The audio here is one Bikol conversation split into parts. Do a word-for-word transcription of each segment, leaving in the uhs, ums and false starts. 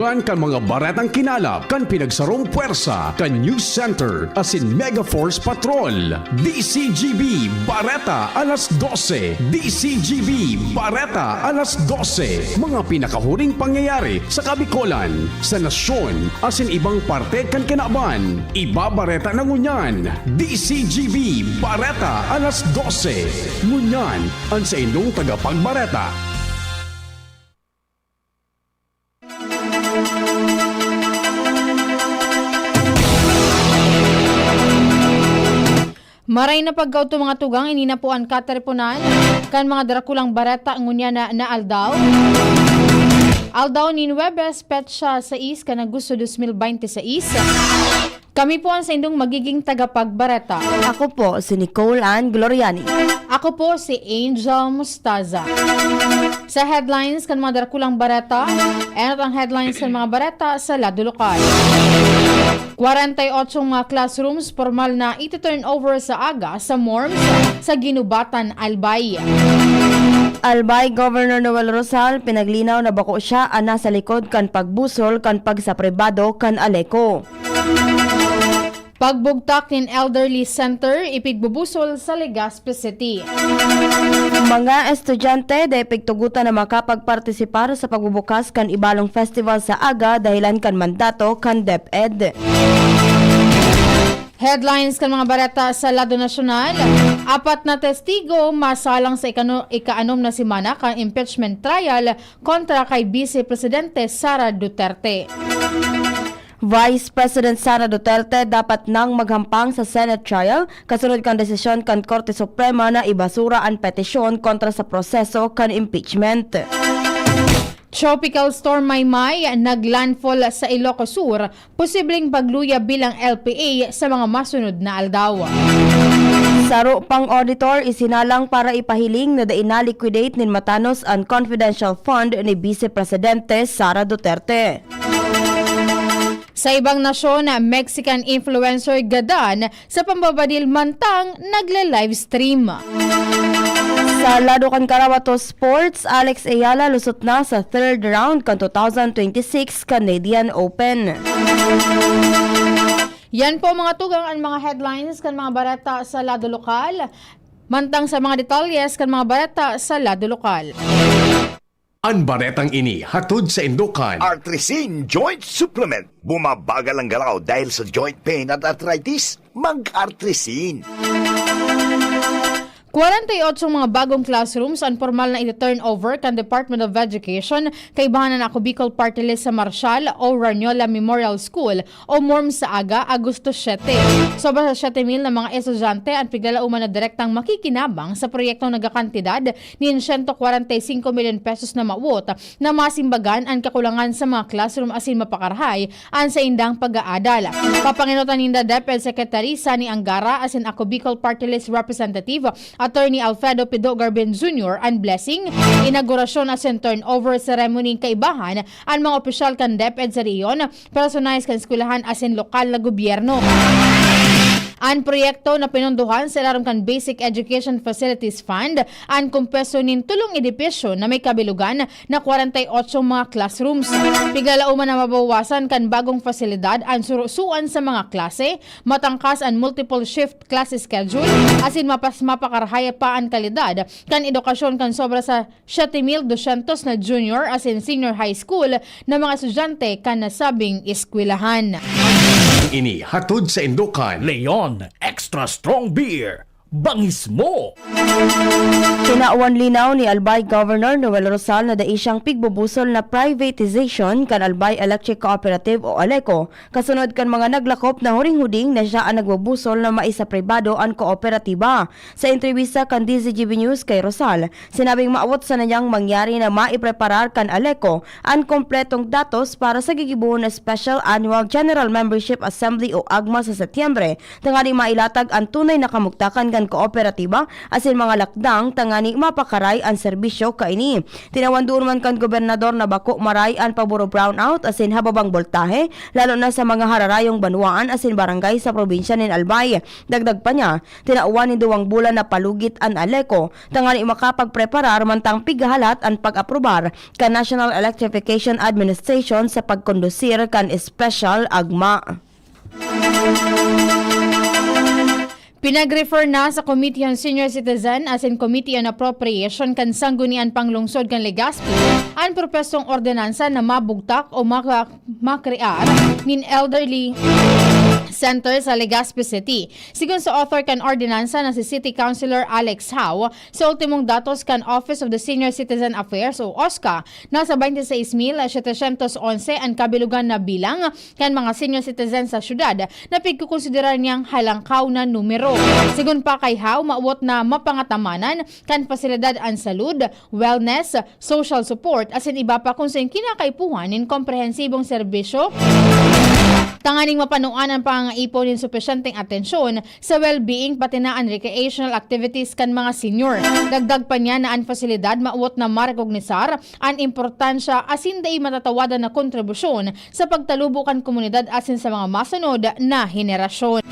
Kan mga baretang kinalap kan pinagsarong pwersa kan News Center asin Mega Force Patrol. D C G B Bareta alas dose. D C G B Bareta alas dose. Mga pinakahuring pangyayari sa Kabikolan, sa nasyon, asin ibang parte kan kinaban. Ibabareta na ngunyan. D C G B Bareta alas dose. Ngunyan, an saindong tagapagbareta. Maray na pagkaudto, mga tugang, ini na po an kateleponan kan mga darakulang bareta ngunyan na, na aldaw. Aldaw nin Huwebes, petsa sais kan Agosto dos mil binte seis. Kami po an saindong magiging tagapagbareta. Ako po si Nicole Ann Gloriani. Ako po si Angel Mostaza. Sa headlines kan mga darakulang bareta, enot ang headlines kan mga bareta sa lado lokal. Kwarenta y otso mga classrooms pormal na iti-turnover sa aga sa MORMS sa Guinobatan, Albay. Albay Governor Noel Rosal pinaglinaw na bako siya an nasa likod kan pagbusol kan pagsapribado kan ALECO. Pagbugtak nin elderly center, ipigbubusol sa Legazpi City. Mga estudyante, dai pigtugotan na makapagpartisipar sa pagbubukas kan Ibalong Festival sa aga dahelan kan mandato kan DepEd. Headlines kan mga bareta sa lado nasyonal. Apat na testigo masalang sa ikano-, ikaanom na semana kan impeachment trial kontra kay Vice Presidente Sara Duterte. Vice President Sara Duterte dapat nang maghampang sa Senate trial kasunod kan desisyon kan Korte Suprema na ibasura an petisyon kontra sa proseso kan impeachment. Tropical Storm Maymay naglandfall sa Ilocos Sur, posibleng pagluya bilang L P A sa mga masunod na aldaw. Saro pang auditor isinalang para ipahiling na dai na-liquidate nin matanos an confidential fund ni Vice Presidente Sara Duterte. Sa ibang nasyon, Mexican influencer gadan sa pambabadil mantang nagle-livestream. Sa lado kan Karawato Sports, Alex Ayala lusot na sa third round kan two thousand twenty-six Canadian Open. Yan po, mga tugang, ang mga headlines kan mga bareta sa lado lokal. Mantang sa mga detalyes kan mga bareta sa lado lokal. An baretang ini hatod saindo kan Artrisin Joint Supplement. Bumabagal ang galaw dahil sa joint pain at arthritis? Mag-Artrisin. Kwarenta y otso mga bagong classrooms an pormal na iti-turnover kan Department of Education, kaibahan an Ako Bicol Party List sa Marshall o Ranyola Memorial School o MORMS sa aga, Agosto siyete. Sobra sa siyete mil na mga estudyante an piglalauman na direktang makikinabang sa proyektong nagkakantidad nin siyento kwarenta y singko milyon pesos na mawot na masimbagan an kakulangan sa mga classroom asin mapakarahay an saindang pag-aadal. Papangenotan ninda DepEd Secretary Sonny Angara asin Ako Bicol Party List Representative Attorney Alfredo Pido Garben Junior an blessing, inaugurasyon asin turnover ceremony. Kaibahan an mga opisyal kan DepEd sa rehiyon, personahe kan eskwelahan asin lokal na gobyerno. An proyekto na pinondohan sa ilarom kan Basic Education Facilities Fund, an kumpwesto nin tolong edipisyo na may kabilugan na kwarenta y otso mga classrooms. Piglalauman na mabawasan kan bagong pasilidad an surusuan sa mga klase, matangkas an multiple shift class schedule, asin mapas-, mapakarahay pa an kalidad kan edukasyon kan sobra sa siyete mil dosyentos na junior asin senior high school na mga estudyante kan nasabing eskwelahan. Ini hatod saindo kan Leon Extra Strong Beer. Bangis mo! Tinawan linaw ni Albay Governor Noel Rosal na dai siyang pigbubusol na privatization kan Albay Electric Cooperative o ALECO, kasunod kan mga naglakop na huring-huding na siya an nagbubusol na maisapribado an kooperatiba. Sa entrebista kan D Z G B News kay Rosal, sinabing maawot sana niyang mangyari na maipreparar kan ALECO an kompletong datos para sa gigibohon na Special Annual General Membership Assembly o agma sa Setyembre, tanganing mailatag an tunay na kamugtakan kan kooperatiba asin mga lakdang tangani mapakaray an serbisyo kaini. Tinawan duon man kan gobernador na bako maray an paboro brownout asin hababang boltahe, lalo na sa mga hararayong banwaan asin barangay sa probinsya nin Albay. Dagdag pa niya, tinawan nin duwang bulan na palugit an ALECO tangani makapagpreparar mantang pighahalat an pag-aprobar kan National Electrification Administration sa pagkondusir kan espesyal agma. Pinag-refer na sa Committee on Senior Citizen asin Committee on Appropriation kan Sangguniang Panglungsod kan Legazpi an propwestong ordinansa na mabugtak o maka-, makrear nin elderly center sa Legazpi City. Sigon sa author kan ordinansa na si City Councilor Alex Hao, sa ultimong datos kan Office of the Senior Citizen Affairs o OSCA, nasa twenty-six mil setecientos onse an kabilugan na bilang kan mga senior citizen sa syudad na pigkukonsiderar niyang halangkaw na numero. Sigon pa kay Hao, mawot na mapangatamanan kan pasilidad an salud, wellness, social support, asin iba pa kun sain kinakaipuhan nin komprehensibong serbisyo tanganing mapanuan an pangangaipon nin supisyenteng atensyon sa well-being pati na an recreational activities kan mga senior. Dagdag pa niya na an pasilidad mawot na marekognisar an importansya asin dai matatawadan na kontribusyon sa pagtalubo kan komunidad asin sa mga masunod na henerasyon.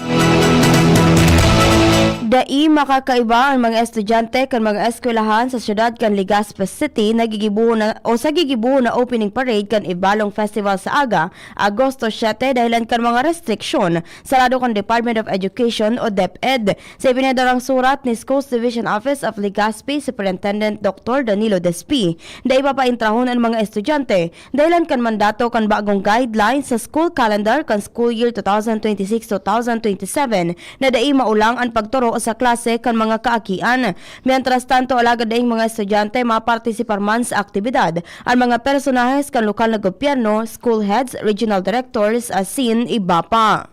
Dai makakaiba an mga estudyante kan mga eskwelahan sa siyudad kan Legazpi City na gigibohon na, o sa gigibohon na opening parade kan Ibalong Festival sa aga, Agosto siete, dahilan kan mga restriksyon sa lado kan Department of Education o DepEd. Sa ipinadarang surat ni Schools Division Office of Legazpi Superintendent Doktor Danilo Despi, dai papaentrahon an mga estudyante dahilan kan mandato kan bagong guidelines sa school calendar kan school year two thousand twenty-six, two thousand twenty-seven na dai maulang an pagturo sa klase kan mga kaakian. Mientras tanto, alagad daing mga estudyante mapartisipar man sa aktibidad an mga personahes kan lokal na gobyerno, school heads, regional directors, asin iba pa.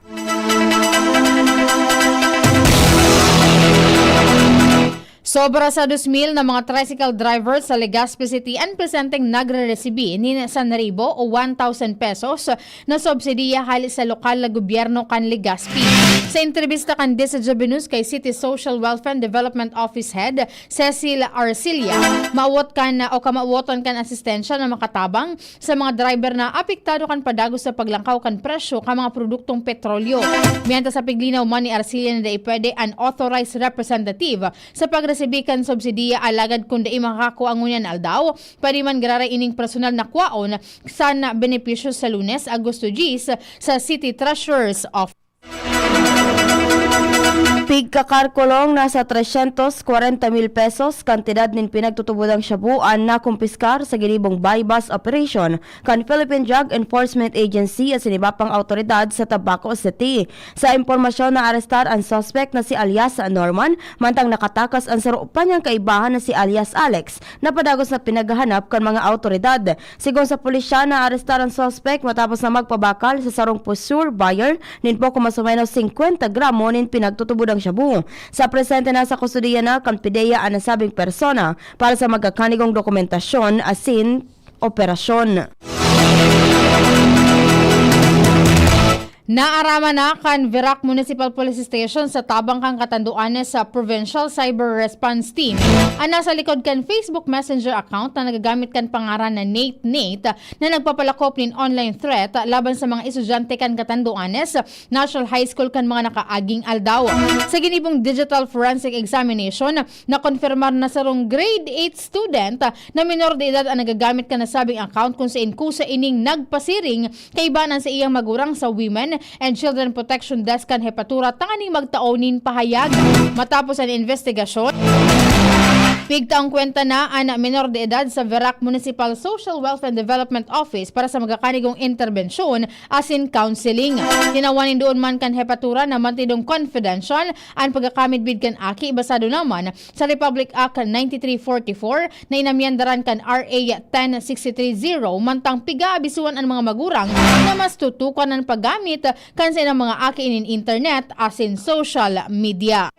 Sobra sa dos mil na mga tricycle driver sa Legazpi City an presenteng nagre-resibi nin sanribo o one thousand pesos na subsidiya hale sa lokal na gobyerno kan Legazpi. Sa entrebista kan DZGB News kay City Social Welfare and Development Office Head Cecil Arcilia, mawot kan o kamawoton kan asistensya na makatabang sa mga driver na apektado kan padagos sa paglangkaw kan presyo kan mga produktong petrolyo. Mientras sa piglinaw man ni Arcilia na dai pwede an authorized representative sa pagresibi kan subsidiya, alagad kun dai makakua ngunyan aldaw, pwede man giraray ining personal na kwaon sa na benepisyo sa Lunes, Agosto diyes, sa City Treasurer's Office. Pigkakarkulong nasa trescientos cuarenta mil pesos kantidad nin pinagtutubodang shabu an nakumpiskar sa ginibong buy-bust operation kan Philippine Drug Enforcement Agency asin iba pang awtoridad sa Tabaco City. Sa impormasyon, naarestar an suspek na si alias Norman, mantang nakatakas an saro pa niyang kaibahan na si alias Alex, na padagos na pinaghahanap kan mga awtoridad. Sigon sa pulisya, naarestar an suspek matapos na magpabakal sa sarong poseur buyer nin poko mas o menos singkwenta gramo nin pinagtutubodang shabu. Sa presente, nasa kustodiya na kan PDEA an nasabing persona para sa magkakanigong dokumentasyon asin operasyon. Naaraman na kan Virac Municipal Police Station sa tabang kan Catanduanes sa Provincial Cyber Response Team an nasa likod kan Facebook Messenger account na nagagamit kan pangaran na Nate Nate na nagpapalakop nin online threat laban sa mga estudyante kan Catanduanes National High School kan mga nakaaging aldaw. Sa ginibong digital forensic examination, nakonfirmar na sarong grade eight student na minor de edad an nagagamit kan nasabing account, kun sain kusa ining nagpasiring kaiba an saiyang magurang sa Women and Children Protection Desk kan Hepatura tanganing magtao nin pahayag. Matapos an investigasyon, pigtaong kwenta na an minor de edad sa Virac Municipal Social Welfare and Development Office para sa magkakanigong interbensyon asin counseling. Tinawan nin duon man kan Hepatura na mantindong confidential an pagkakamidbid kan aki, basado naman sa Republic Act ninety-three forty-four na inamyendaran kan R A ten sixty-three zero, mantang piga-abisuhan an mga magurang na mas tutukan an paggamit kan saindang mga aki nin internet asin social media.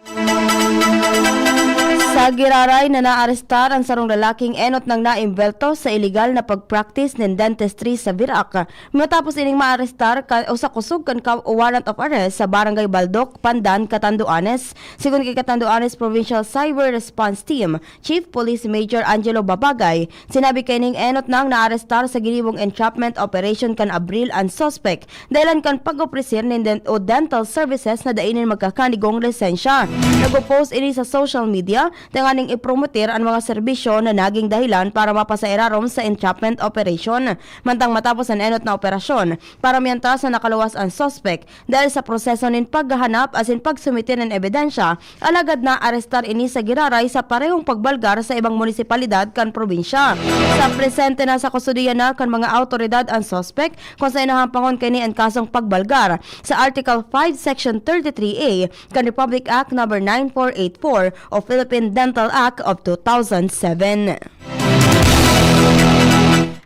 Sa Sa Giraray na naarestar an sarong lalaking enot nang naimbelto sa iligal na pag-practice nin dentistry sa Virac. Matapos ining maarestar kan, o sa kusog kan ka-, warrant of arrest sa Barangay Baldok, Pandan, Catanduanes. Sigon ki Catanduanes Provincial Cyber Response Team Chief Police Major Angelo Babagay, sinabi kaining enot nang naarestar sa giniwong entrapment operation kan Abril an suspek, dahilan kan pag-opresir nin den-, o dental services na dai nin magkakanigong lisensya. Nag-post ini sa social media tanganing ipromoter an mga serbisyo na naging dahilan para mapasairarom sa entrapment operation. Mantang matapos an enot na operasyon, paramientras na nakaluwas an suspek dahil sa proseso nin paghahanap asin pagsumite nin ebidensya, alagad naarestar ini sa giraray sa parehong pagbalgar sa ibang munisipalidad kan probinsya. Sa presente, nasa kustodiya na kan mga awtoridad an suspek, kun saen nahampangon kaini an kasong pagbalgar sa Article five, Section thirty-three A kan Republic Act Number nine four eight four o Philippine Dental Act of two thousand seven.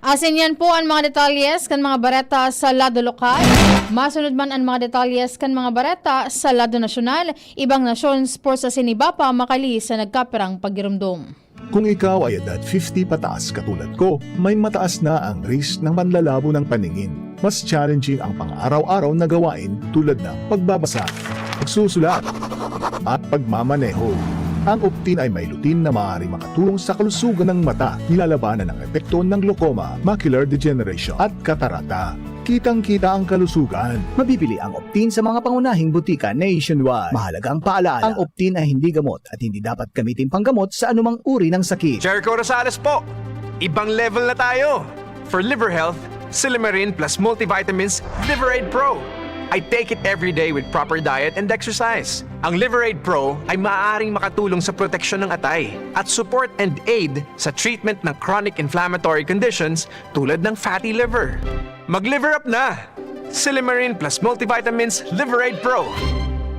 Asin yan po an mga detalyes kan mga bareta sa lado lokal. Masunod man an mga detalyes kan mga bareta sa lado nasyonal, ibang nasyon, sports asin iba pa, makali sa nagkapirang pagirumdom. Kung ikaw ay edad fifty pataas katulad ko, may mataas na ang risk ng panlalabo ng paningin. Mas challenging ang pang-araw-araw na gawain tulad ng pagbabasa, pagsusulat, at pagmamaneho. Ang Optin ay may lutein na maaaring makatulong sa kalusugan ng mata, nilalabanan ang epekto ng glaucoma, macular degeneration, at katarata. Kitang-kita ang kalusugan. Mabibili ang Optin sa mga pangunahing butika nationwide. Mahalagang paalaala, ang Optin ay hindi gamot at hindi dapat gamitin panggamot sa anumang uri ng sakit. Jericho Rosales po! Ibang level na tayo! For liver health, Silymarin plus multivitamins Liver Aid Pro. I take it every day with proper diet and exercise. Ang Liver Aid Pro ay maaaring makatulong sa proteksyon ng atay at support and aid sa treatment ng chronic inflammatory conditions tulad ng fatty liver. Mag-liver up na! Silymarin plus multivitamins Liver Aid Pro.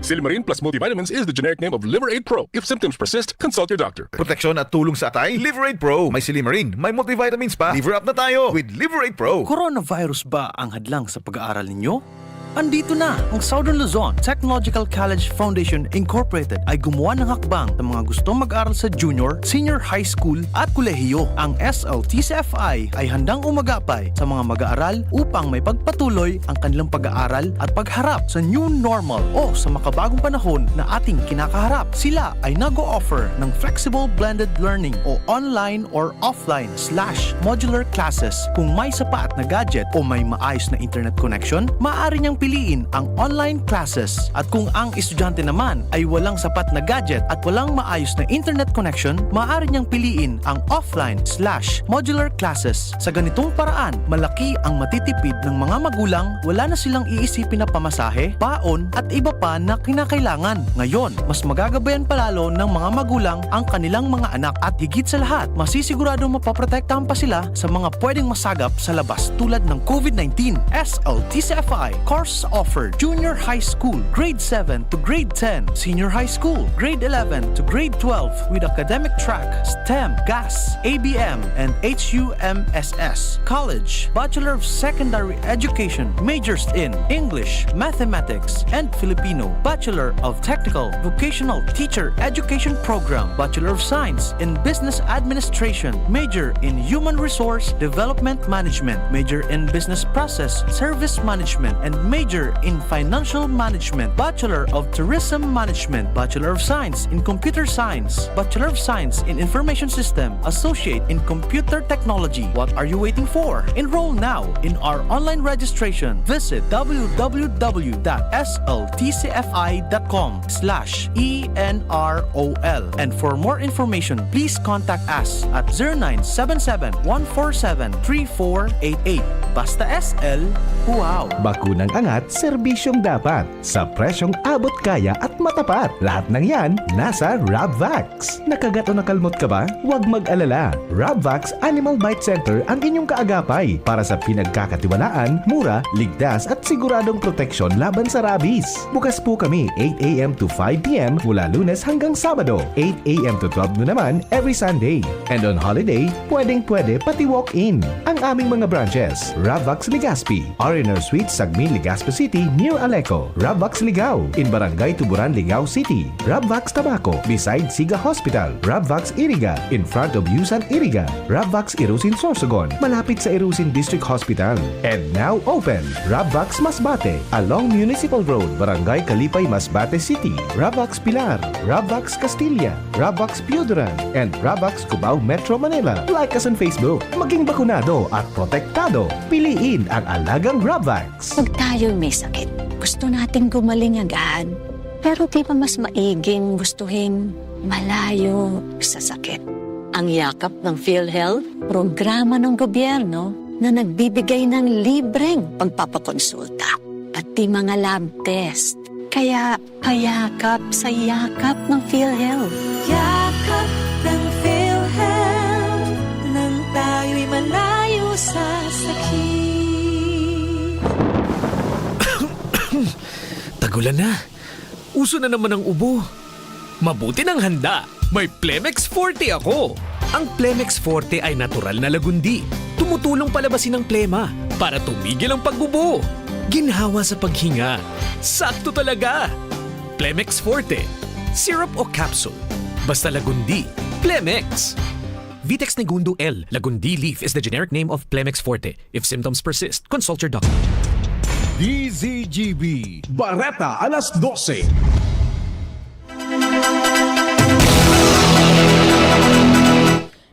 Silymarin plus multivitamins is the generic name of Liver Aid Pro. If symptoms persist, consult your doctor. Proteksyon at tulong sa atay, Liver Aid Pro. May silymarin, may multivitamins pa. Liver up na tayo with Liver Aid Pro. Coronavirus ba ang hadlang sa pag-aaral ninyo? Andito na! Ang Southern Luzon Technological College Foundation Incorporated ay gumawa ng hakbang sa mga gustong mag-aral sa junior, senior high school at kolehiyo. Ang S L T C F I ay handang umagapay sa mga mag-aaral upang maipagpatuloy ang kanilang pag-aaral at pagharap sa new normal o sa makabagong panahon na ating kinakaharap. Sila ay nag-o-offer ng flexible blended learning o online or offline slash modular classes. Kung may sapat na gadget o may maayos na internet connection, maaari niyang piliin ang online classes. At kung ang estudyante naman ay walang sapat na gadget at walang maayos na internet connection, maaari niyang piliin ang offline slash modular classes. Sa ganitong paraan, malaki ang matitipid ng mga magulang, wala na silang iisipin na pamasahe, baon, at iba pa na kinakailangan. Ngayon, mas magagabayan pa lalo ng mga magulang ang kanilang mga anak at higit sa lahat, masisiguradong mapoprotektahan pa sila sa mga pwedeng masagap sa labas tulad ng COVID nineteen. S L T C F I course offered: Junior High School, Grade seven to Grade ten, Senior High School, Grade eleven to Grade twelve, with academic track STEM, GAS, A B M, and H U M S S. College, Bachelor of Secondary Education, majors in English, Mathematics, and Filipino, Bachelor of Technical Vocational Teacher Education Program, Bachelor of Science in Business Administration, major in Human Resource Development Management, major in Business Process Service Management, and major in Financial Management, Bachelor of Tourism Management, Bachelor of Science in Computer Science, Bachelor of Science in Information System, Associate in Computer Technology. What are you waiting for? Enroll now in our online registration. Visit W W W dot S L T C F I dot com slash E N R O L. And for more information, please contact us at zero nine seven seven, one four seven, three four eight eight. Basta S L, wow! Bakunang angat, serbisyong dapat. Sa presyong abot kaya at matapat. Lahat ng yan, nasa Rabvax. Nakagat o nakalmot ka ba? Huwag mag-alala. Rabvax Animal Bite Center ang inyong kaagapay para sa pinagkakatiwalaan, mura, ligtas at siguradong proteksyon laban sa rabies. Bukas po kami eight A M to five P M mula Lunes hanggang Sabado, eight A M to twelve noon naman every Sunday. And on holiday, pwedeng-pwede pati walk-in. Ang aming mga branches, Rabvax Legazpi, R and R Suite, Sagmin, Legazpi, City near Aleco, Rabvax Ligao, in Barangay Tuburan, Ligao City, Rabvax Tabaco, beside Siga Hospital, Rabvax Iriga, in front of Yusan Iriga, Rabvax Irusin Sorsogon, malapit sa Irusin District Hospital. And now open, Rabvax Masbate, along Municipal Road, Barangay Kalipay, Masbate City, Rabvax Pilar, Rabvax Castilla, Rabvax Pioduran, and Rabvax Cubao, Metro Manila. Like us on Facebook. Maging bakunado at protektado. Piliin ang alagang Rabvax. Pag tayo'y may sakit, gusto nating gumaling agad. Pero di ba mas maiging gustuhin malayo sa sakit? Ang yakap ng PhilHealth, programa ng gobyerno na nagbibigay ng libreng pagpapakonsulta, pati mga lab test. Kaya payakap sa yakap ng PhilHealth. Yakap ng PhilHealth, nang tayo'y malayo sa sakit. Tagulan na. Uso na naman ang ubo. Mabuti nang handa. May Plemex Forte ako. Ang Plemex Forte ay natural na lagundi. Tumutulong palabasin ang plema para tumigil ang pag-ubo. Ginhawa sa paghinga. Sakto talaga! Plemex Forte. Syrup o capsule. Basta lagundi. Plemex. Vitex Negundo L. Lagundi leaf is the generic name of Plemex Forte. If symptoms persist, consult your doctor. D Z G B. Bareta alas dose.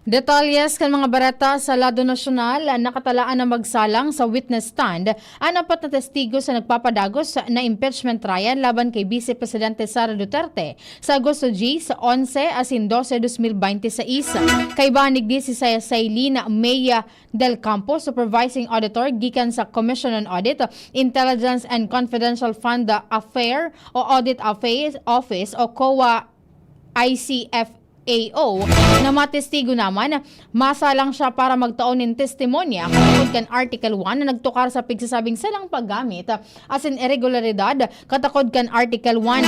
Detalles kan mga bareta sa lado nasyonal. Nakatalaan na magsalang sa witness stand an apat na testigo sa nagpapadagos na impeachment trial laban kay Vice Presidente Sara Duterte sa Agosto diyes, onse asin dose, dos mil binte seis. Kaiba ni Vice Saylene May Del Campo, Supervising Auditor gikan sa Commission on Audit, Intelligence and Confidential Fund Affair o Audit Office, Office o COA I C F A O, na matestigo naman, masalang siya para magtao nin testimonya katakod kan Article one na nagtukar sa pigsasabing salang paggamit asin iregularidad katakod kan Article one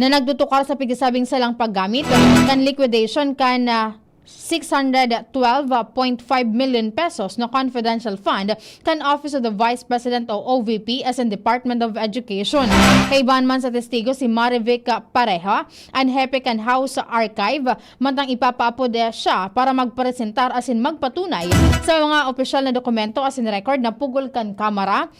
na nagtutukar sa pigsasabing salang paggamit kan liquidation kan, ah, six hundred twelve point five million pesos na confidential fund kan Office of the Vice President o O V P asin Department of Education. Kaiba man sa testigo si Marivic Pareha, an hepe kan House Archive, mantang ipapaapod siya para magpresentar asin magpatunay sa mga opisyal na dokumento asin record na pugol kan Kamara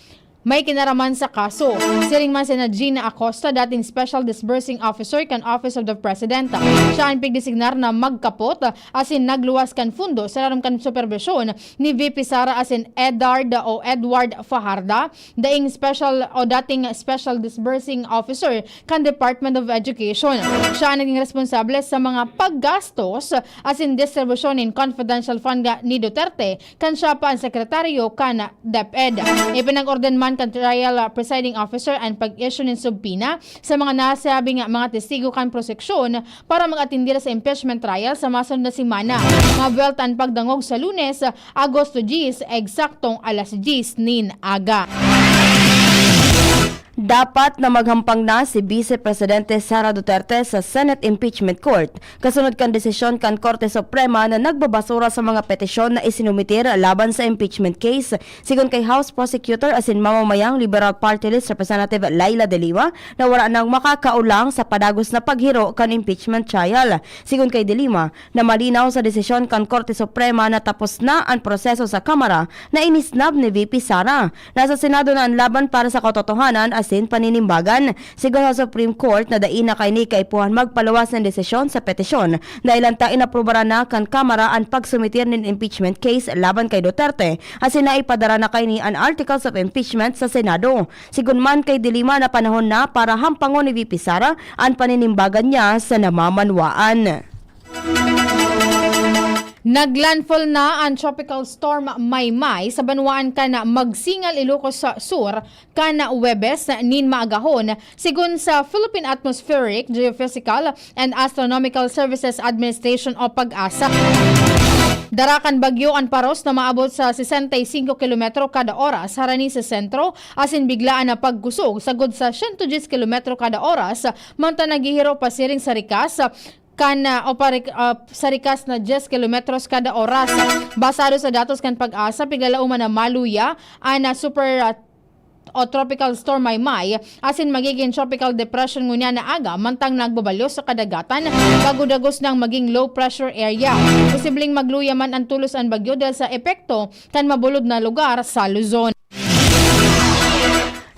may kinaraman sa kaso. Siring man si Gina Acosta, dating Special Disbursing Officer kan Office of the President. Siya an pigdesignar na magkapot asin nagluwas kan fundo sa larom kan superbisyon ni V P Sara asin Edard o Edward Fajarda, daing special o dating Special Disbursing Officer kan Department of Education. Siya an naging responsable sa mga paggastos asin distribusyon nin confidential fund ni Duterte kan siya pa an sekretaryo kan DepEd. Ipinag-orden man kan trial presiding officer an pag-issue nin subpoena sa mga nasabing mga testigo kan prosekusyon para mag-atindi sa impeachment trial sa masunod na semana. Mabuwelta an pagdangog sa Lunes, Agosto diyes, eksaktong alas diyes nin aga. Dapat na maghampang na si Vice Presidente Sara Duterte sa Senate Impeachment Court, kasunod kan desisyon kan Korte Suprema na nagbabasura sa mga petisyon na isinumitir laban sa impeachment case, sigon kay House Prosecutor asin mamamayang Liberal Party List Representative Leila de Lima, na wala nang makakaolang sa padagos na paghiro kan impeachment trial. Sigon kay de Lima, na malinaw sa desisyon kan Korte Suprema na tapos na an proseso sa Kamara na inisnab ni V P Sara. Nasa Senado na an laban para sa katotohanan asin paninimbagan. Sigon sa Supreme Court na dai na kaini kaipuhan magpaluwas nin desisyon sa petisyon, dahelan ta inaprubaran na kan Kamara an pagsumitir nin impeachment case laban kay Duterte, asin naipadara na kaini an Articles of Impeachment sa Senado. Sigon man kay de Lima na panahon na para hampangon ni V P Sara an paninimbagan niya sa namamanwaan. Naglandfall na an Tropical Storm Maymay sa banwaan kan Magsingal, Ilocos Sur, kan Huwebes nin maagahon, sigon sa Philippine Atmospheric, Geophysical, and Astronomical Services Administration o PAGASA. Dara kan bagyo an paros na maabot sa sesenta y cinco kilometro kada oras harani sa sentro, asin biglaan na pagkusog sagod sa siyento dyes kilometro kada oras, mantang naghihiro pasiring sa rikas kan, ah, o parik-, ah, sa rikas na dyes kilometros kada oras. Basado sa datos kan PAGASA, piglalauman na maluya an, ah, super, ah, o Tropical Storm Maymay asin magiging Tropical Depression ngunyan na aga mantang nagbabalyo sa kadagatan bago dagos nang maging low pressure area. Posibleng magluya man an tolos an bagyo dahil sa epekto kan mabulod na lugar sa Luzon.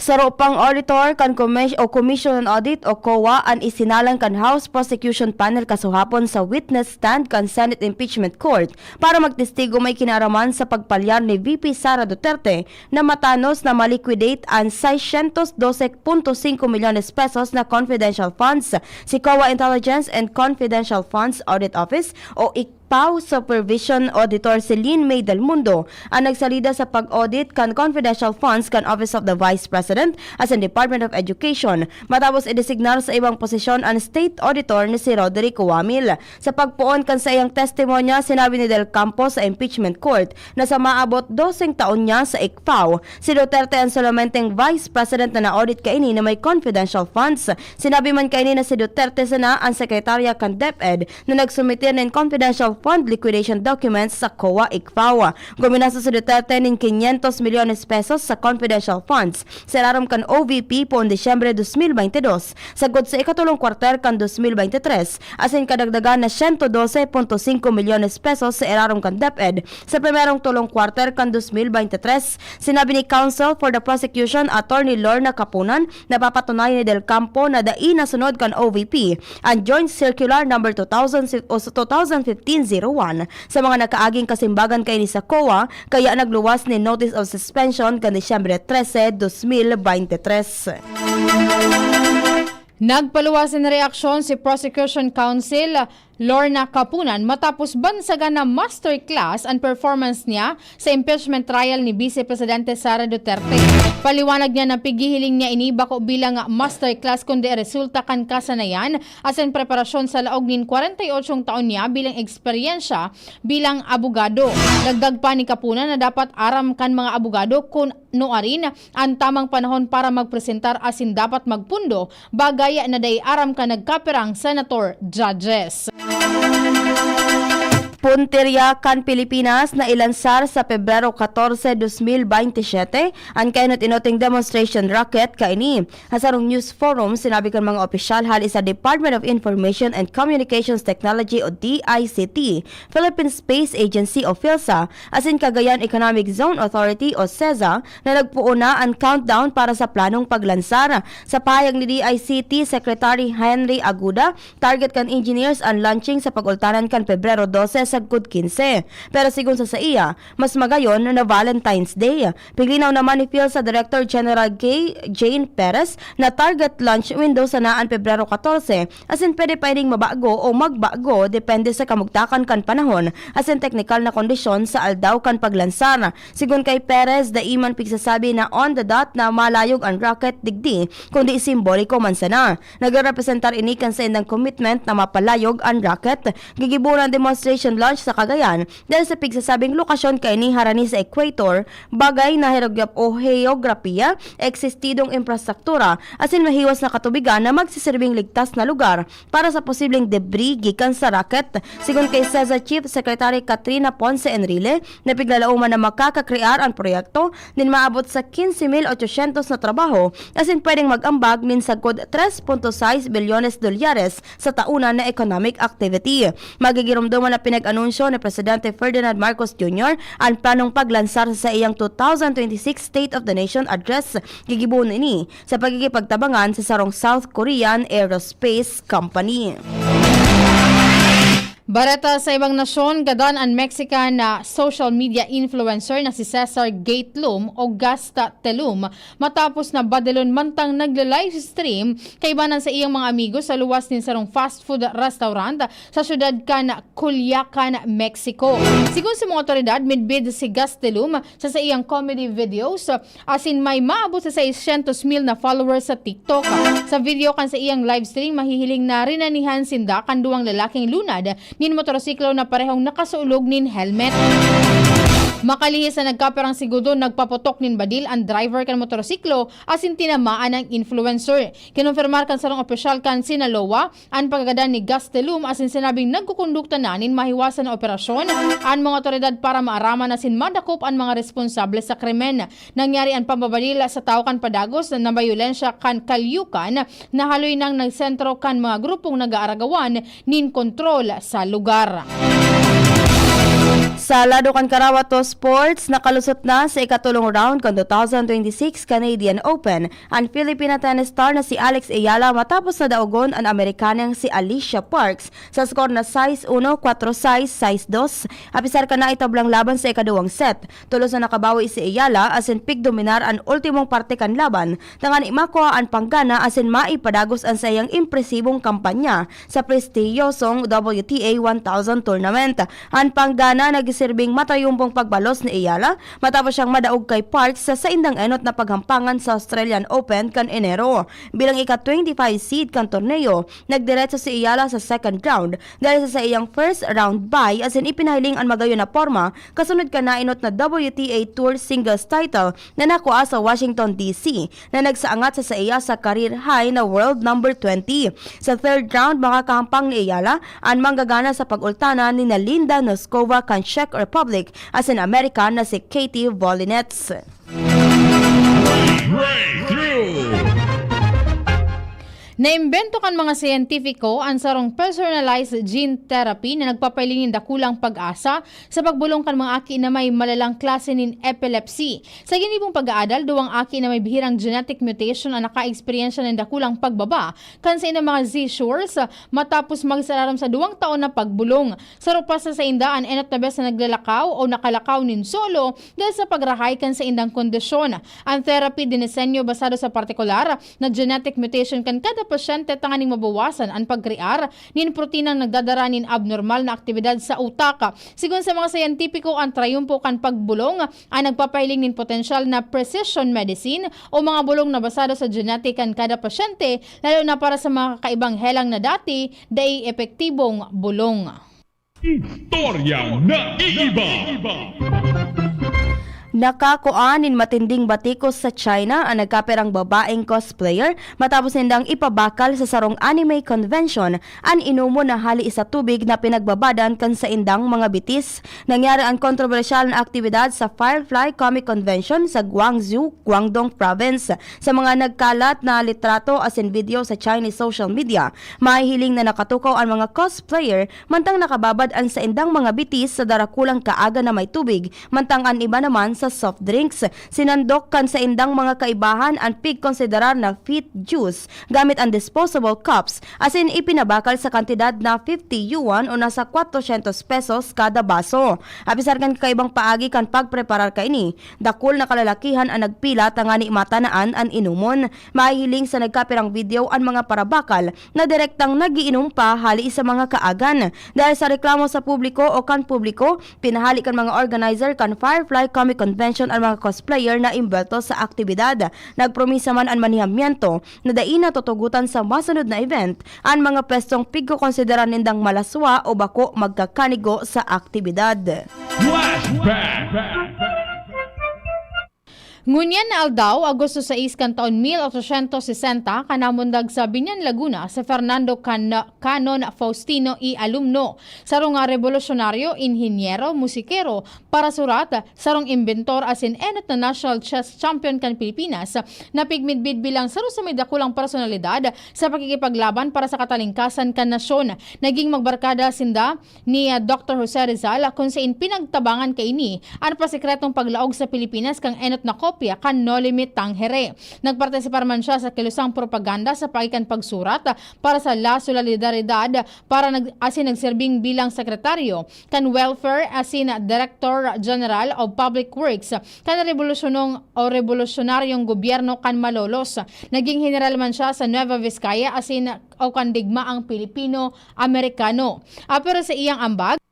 Saro pang auditor kan Commis-, o Commission on Audit o COA an isinalang kan House Prosecution Panel kasuhapon sa witness stand kan Senate Impeachment Court para magtestigo may kinaaraman sa pagpalyar ni V P Sara Duterte na matanos na ma-liquidate an seiscientos doce punto cinco milyones pesos na confidential funds si COA Intelligence and Confidential Funds Audit Office o ICPAO Supervision Auditor Celine May Del Mundo an nagsalida sa pag-audit kan confidential funds kan Office of the Vice President asin Department of Education matapos idesignar sa ibang posisyon an State Auditor ni si Roderick Wamil. Sa pagpoon kan saiyang testimonya, sinabi ni Del Campo sa impeachment court na sa maabot doseng taon niya sa ICPAO, si Duterte an solomenteng vice president na na-audit kaini na may confidential funds. Sinabi man kaini na si Duterte sana an sekretarya kan DepEd na nagsumitir nin confidential fund liquidation documents sa COA ICPAO. Guminasto si Duterte nin quinientos milyones pesos sa confidential funds sa ilarom kan O V P poon Disyembre dos mil baynte dos, sagkod sa ikatulong kwarter kan dos mil baynte tres, asin kadagdagan na siyento dose punto singko milyones pesos sa irarom kan DepEd sa primerong tulong kwarter kan dos mil baynte tres. Sinabi ni Counsel for the Prosecution, Attorney Lorna Kapunan, na papatunayan ni Del Campo na dai nasunod kan O V P an Joint Circular Number two thousand o two thousand fifteen zero one sa mga nakaaging kasimbagan kaini sa COA, kaya nagluwas nin notice of suspension kan Disyembre trese, dos mil baynte tres. Nagpaluwas nin reaksyon si Prosecution Counsel Lorna Kapunan matapos bansagan na masterclass an performance niya sa impeachment trial ni Vice Presidente Sara Duterte. Paliwanag niya na pighihiling niya ini bako bilang masterclass kundi resulta kan kasanayan asin preparasyon sa laog nin kwarenta y otso taon niya bilang eksperyensya bilang abogado. Dagdag pa ni Kapunan na dapat aram kan mga abogado kun nuarin an tamang panahon para magpresentar asin dapat magpundo, bagay na dai aram kan nagkapirang senator, judges. Puntirya kan Pilipinas na ilansar sa Pebrero katorse, dos mil baynte siyete an kainot-inoting demonstration rocket kaini. Sa sarong news forum, sinabi kan mga opisyal hali sa Department of Information and Communications Technology o D I C T, Philippine Space Agency o PhilSA, asin Cagayan Economic Zone Authority o CEZA na nagpoon na an countdown para sa planong paglansar. Sa pahayag ni D I C T Secretary Henry Aguda, target kan engineers an launching sa pag-ultanan kan Pebrero dose sagkod kinse. Pero sigon sa saiya, mas magayon na Valentine's Day. Piglinaw naman ni PhilSA Director General Kay Jane Perez na target launch window sana an Pebrero katorse, asin pwede pa ining mabago o magbago depende sa kamugtakan kan panahon asin teknikal na kondisyon sa aldaw kan paglansar. Sigon kay Perez, dai man pigsasabi na on the dot na malayog an rocket digdi, kundi simboliko man sana. Nagrerepresentar ini kan saindang commitment na mapalayog an rocket. Gigibohon an demonstration launch sa Cagayan dahil sa pigsasabing lokasyon kaini harani sa equator, bagay na herogyap o heograpiya, eksistidong infrastruktura, asin mahiwas na katubigan na magsisirbing ligtas na lugar para sa posibleng debris gikan sa rocket. Sigon kay CEZA Chief Secretary Katrina Ponce Enrile, na piglalaoman na makakakrear an proyekto nin maabot sa quince mil ochocientos na trabaho, asin pwedeng mag-ambag nin sagkod tres punto sais bilyones dolyares sa taonan na economic activity. Magigiromdoman na pinag-anunsyo ni Presidente Ferdinand Marcos Junior an planong paglansar sa saiyang two thousand twenty-six State of the Nation Address. Gigibohon ini sa pagkikipagtabangan sa sarong South Korean aerospace company. Bareta sa ibang nasyon, gadan an Mexican na social media influencer na si Cesar Gatelum o Gasta Telum matapos na badilon mantang nagla-live stream kaiba sa iyang mga amigo sa luwas nin sarong fast food restaurant sa syudad kan Culiacan, Mexico. Sigon sa mga otoridad, midbid si Gastelum sa saiyang comedy videos, asin may maabot sa seiscientos mil na followers sa TikTok. Sa video kan saiyang live stream, mahihiling na rinanihan sinda kan duwang lalaking lunad nin motorsiklo na parehong nakasulog nin helmet. Makalihis na nagkapirang segundo, nagpaputok nin badil an driver kan motorsiklo asin tinamaan an influencer. Kinumpirmar kan sarong opisyal kan Sinaloa an pagkagadan ni Gastelum asin sinabing nagkukondukta na nin mahiwasan na operasyon an mga otoridad para maaraman asin madakop an mga responsable sa krimen. Nangyari an pambabadil sa tawo kan padagos na bayolensya kan Kalyukan na haloy nang nagsentro kan mga grupong nag-aaragawan nin kontrol sa lugar. Sa lado kan Karawato Sports, nakalusot na sa ikatulong round kan two thousand twenty-six Canadian Open an Filipina tennis star na si Alex Eala matapos na daogon an Amerikanang si Alicia Parks sa skor na sais uno, kwatro sais, sais dos. Apisar kan naitablang laban sa ikaduwang set, tolos na nakabawi si Eala asin pigdominar an ultimong parte kan laban, tangani makua an panggana asin maipadagos an saiyang impresibong kampanya sa prestihiyosong W T A one thousand tournament. An panggana nagsirbing matayumpong pagbalos ni Eala matapos siyang madaog kay Parks sa saindang enot na paghampangan sa Australian Open kan Enero. Bilang ika-twenty-five seed kan torneo, nagdiretso si Eala sa second round dahil sa saiyang first round bye asin ipinahiling an magayon na porma kasunod kan naenot na W T A Tour singles title na nakua sa Washington, D C, na nagsaangat sa saiya sa career high na world number twenty. Sa third round, makakahampang ni Eala an manggagana sa pag-ultanan ni na Linda Noskova kan Czech Republic asin American na si Katie Volinets. Breakthrough! Naimbento kan mga siyentipiko an sarong personalized gene therapy na nagpapahiling nin dakulang pag-asa sa pagbolong kan mga aki na may malalang klase nin epilepsy. Sa ginibong pag-aadal, duwang aki na may bihirang genetic mutation an nakaeksperyensya nin dakulang pagbaba kan saindang mga seizures matapos magsararom sa duwang taon na pagbolong. Saro pa sa sainda an enot na bes na naglalakaw o nakalakaw nin solo dahil sa pagrahay kan saindang kondisyon. An therapy dinisenyo basado sa partikular na genetic mutation kan kada pasyente tanganing mabawasan an pagkrear nin protinang nagdadara nin abnormal na aktibidad sa utak. Sigon sa mga siyentipiko, an trayumpo kan pagbolong an nagpapahiling nin potensyal na precision medicine o mga bolong na basado sa genetic kan kada pasyente, lalo na para sa mga kakaibang helang na dati dai epektibong bolong. Istoryang naiiba. Nakakua nin matinding batikos sa China an nagkapirang babaeng cosplayer matapos nindang ipabakal sa sarong anime convention an inomon na hali sa tubig na pinagbabadan kan saindang mga bitis. Nangyari an kontrobersyal na aktibidad sa Firefly Comic Convention sa Guangzhou, Guangdong Province. Sa mga nagkalat na litrato asin video sa Chinese social media, mahihiling na nakatukaw an mga cosplayer mantang nakababad an saindang mga bitis sa darakulang kaaga na may tubig, mantang an iba naman sa soft drinks. Sinandok kan saindang mga kaibahan an pigkonsiderar na fit juice gamit an disposable cups, asin ipinabakal sa kantidad na fifty yuan o nasa kwatrosyentos pesos kada baso. Apisar kan kakaibang paagi kan pagpreparar kaini, dakul na kalalakihan an nagpila tangani matanaan an inomon. Mahihiling sa nagkapirang video an mga parabakal na direktang nagiinom pa hali sa mga kaagan. Dahil sa reklamo sa publiko o kan publiko, pinahali kan mga organizer kan Firefly Comic Convention an mga cosplayer na imbwelto sa aktibidad. Nagpromisa man an manihamiento na dai na tutugotan sa masunod na event an mga pwestong pigkokonsideran nindang malaswa o bako magkakanigo sa aktibidad. Flashback! Ngunyan na aldaw, Agosto sais kan taon mil otsosyentos sesenta, kanamundag sa Biñan, Laguna, si Fernando Can-, Canon Faustino y Alumno, sarong, ah, rebolusyonaryo, inhinyero, musikero, parasurat, sarong imbentor asin enot na national chess champion kan Pilipinas, na pigmidbid bilang saro sa may dakulang personalidad sa pakikipaglaban para sa katalingkasan kan nasyon. Naging magbarkada sinda ni, ah, Doktor Jose Rizal, kun sain pinagtabangan kaini an pasikretong paglaog sa Pilipinas kan enot na kopya kan No Limit Tangere. Nagpartisipar man siya sa kilosang propaganda sa paagi kan pagsurat para sa La Solidaridad para nag-, asin nagserbing bilang sekretaryo kan Welfare asin Director General of Public Works kan rebolusyonong o rebolusyonaryon gobyerno kan Malolos. Naging heneral man siya sa Nueva Vizcaya asin o kan digmaang Pilipino-Amerikano. Ah, pero sa iyang ambag,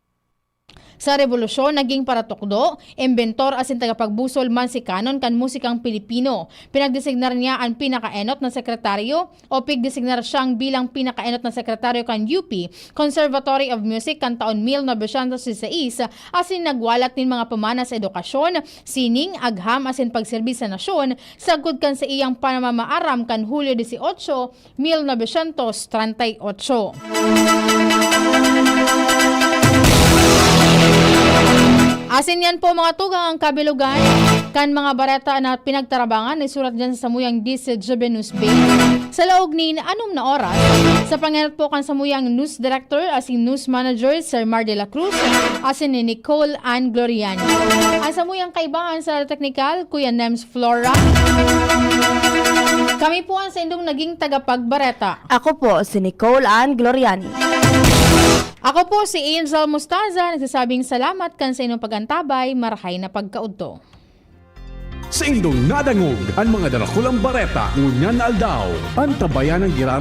Sa rebolusyon, naging paratukdo, imbentor asin tagapagbusol mansikanon kan musikang Pilipino. Pinagdesignar niya an pinakaenot na sekretaryo o pigdesignar siyang bilang pinakaenot na sekretaryo kan U P Conservatory of Music kan taon mil novecientos disisais, asin nagwalat nin mga pamana sa edukasyon, sining, agham asin pagserbi sa nasyon sagkod kan saiyang panamamaaram kan Hulyo dieciocho, mil novecientos treinta y ocho. Asin yan po, mga tugang, ang kabilugan kan mga bareta na pinagtarabangan, isurat dyan sa samuyang D C G B News Page. Sa laog nin anom na oras, sa pangenot po kan samuyang news director asin news manager, Sir Mar de la Cruz, asin ni Nicole Ann Gloriani. Ang samuyang kaibahan sa teknikal, Kuya Nems Flora. Kami po ang saindong naging tagapagbareta. Ako po si Nicole Ann Gloriani. Ako po si Angel Mostaza, nagsasabing salamat kan sa inyong pag-antabay, marahay na pagkaudto. Saindong nadangog an mga darakulang bareta ngunyan na aldaw. Antabayan an giraray